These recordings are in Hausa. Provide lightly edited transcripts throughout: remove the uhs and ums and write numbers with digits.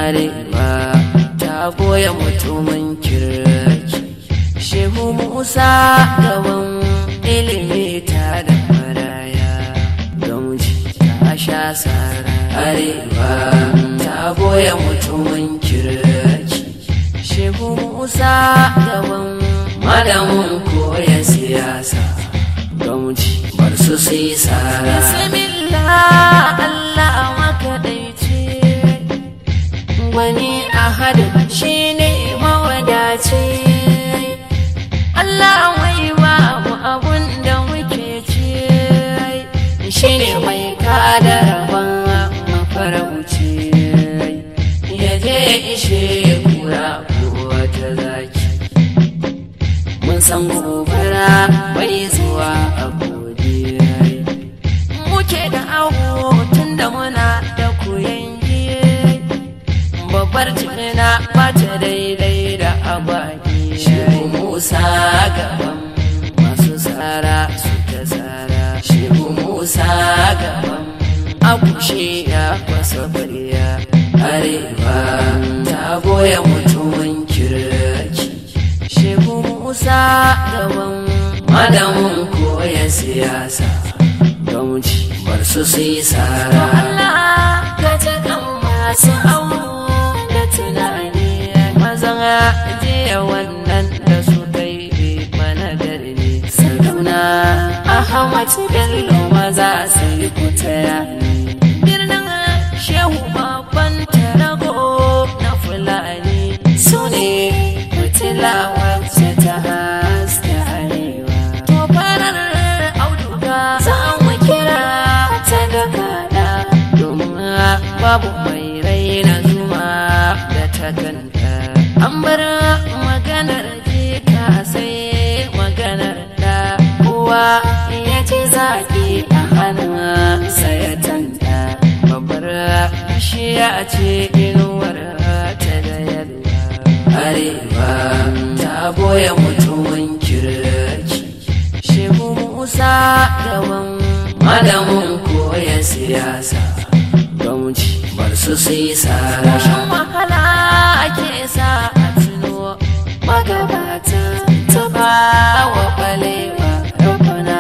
Arewa ta goya mutumin kirki. Shehu Musa gaban ilimi ta da maraya, gamji ta sha sara. Arewa ta goya mutumin kirki. Shehu Musa gaban madamin koya siyasa, gamji bar su sai sara. Bismillah Allah makaɗaici, wani ahadu shine mawadaci. Allah mai ba mu abun da muke ci, shine mai kada rabon mafarauci. Ya je ishe kura ko wata zaki, mun san gobara bai zuwa a kodi. Muke da awo tun da muna da kuyangi, babbar jina ba ta daidai da agwagi. Shehu Musa gaban masu tsara su ta tsara. Shehu Musa gaban akushe ya kwasa ƙwarya. Arewa ta goya mutumin kirki. Shehu Musa gaban madamin koya siyasa, gamji bar su sai sara. Allah ka ji kan masu awo da tunani, mazan jiya wannan da su kai mana garni. Sardauna Ahmad Bello maza sai ku taya ni. Birnin Shehu babban tarago na Fulani, su ne fitila wacce ta haska arewa. To farar auduga za mu kira ta da kada, domin babu mai raina zuma da ta kanta. An bar maganar jika sai maganar da, kowa ya ci zaki a hannunsa ya tanta. Babbar bishiya ce inuwar ta da yalwa. Arewa ta goya mutumin kirki. Shehu Musa gaban madamin koya siyasa, gamji bar su sai sara. Shan wahala ake sa a tuno magabata, ta ba wa balewa rabana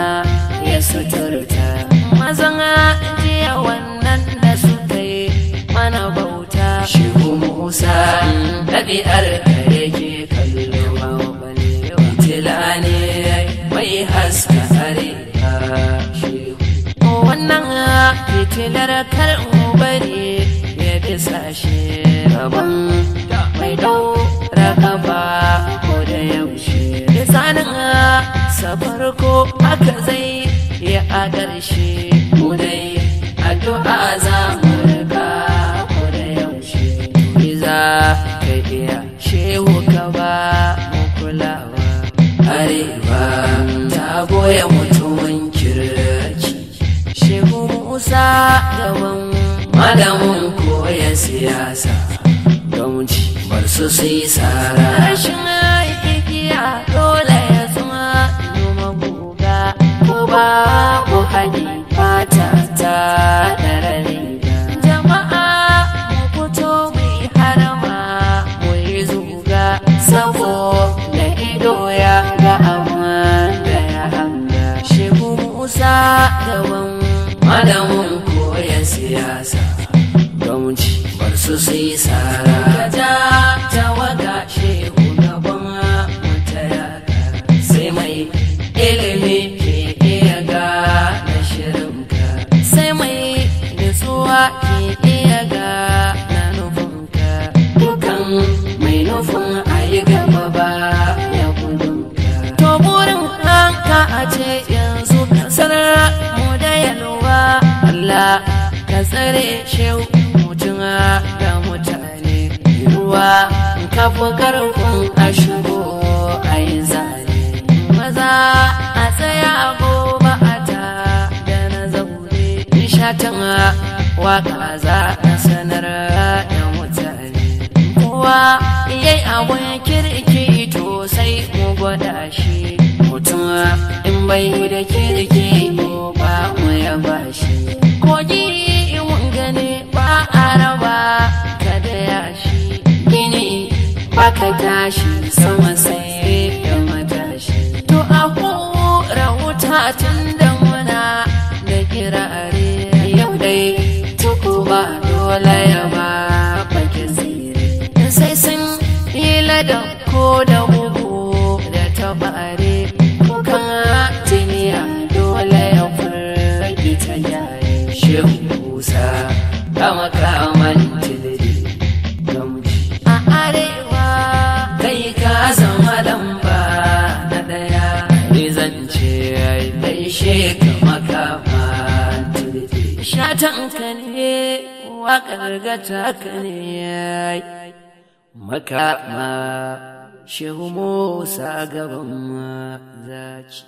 ya suturta. Mazan jiya wannan da suka yi mana bauta. Shehu Musa ɗabi'ar ka yake kallo, fitila ne mai haska arewa. Shehu wannan fitilar kar mu bari ya bisa shi, gaban mai ɗaura kafa ko da yaushe. Lisanin sa farko haka zai yi a ƙarshe, mu dai addu'a za mu riga ko da yaushe. Za ka iya shehu ka ba mu kulawa. Arewa ta goya mutumin kirki. Shehu Musa gaban madamin koya siyasa, gamji bar su sai sara. Rashin igiya dole ya zama noma guga, ko babu hadi fata ta ɗara riga. Jama'a mu fito mu yi harama mu yi zuga, saboda ido ya ga abin da ya hanga. Shehu Musa gaban madamin koya siyasa, gamji bar su sai sara. Ka ja tawaga shehu gaban mutayaka, sai mai ilimi ke iya gane shirinka, sai mai nutsuwa ke iya gane nufinka. Dukan mai nufin a yi gaba ba ya gudunka. To burin ranka a ce yanzu kasar mu da yalwa. Allah ka tsare shehu mutum da mutane, ruwa ka fi karfin a shigo a yi zane. Maza a tsaya gobe a ta da na zaune, shatan waka za na sanar da mutane. Kowa yayi abun kirki to sai mu gwada shi, mutum in bai da kirki mu ba mu yaba shi. Kogi mun gani ba a raba kada ya Baka tashi sama sai da matashi. To a hura wuta tun da muna da kirare. Yau dai tukuba dole ya ba baki zire. Sai sun yi ladan ko da bugu da tabare. Kukan tuniya dole ya firgita yayi. Shehu Musa kama kaman tilidi gamji. A arewa Kai ka zama lamba na ɗaya, rizance gaishe ka makaman tilidi. Shatan ka ne, waƙar gata ka ne. Makama Shehu Musa gaban zaki.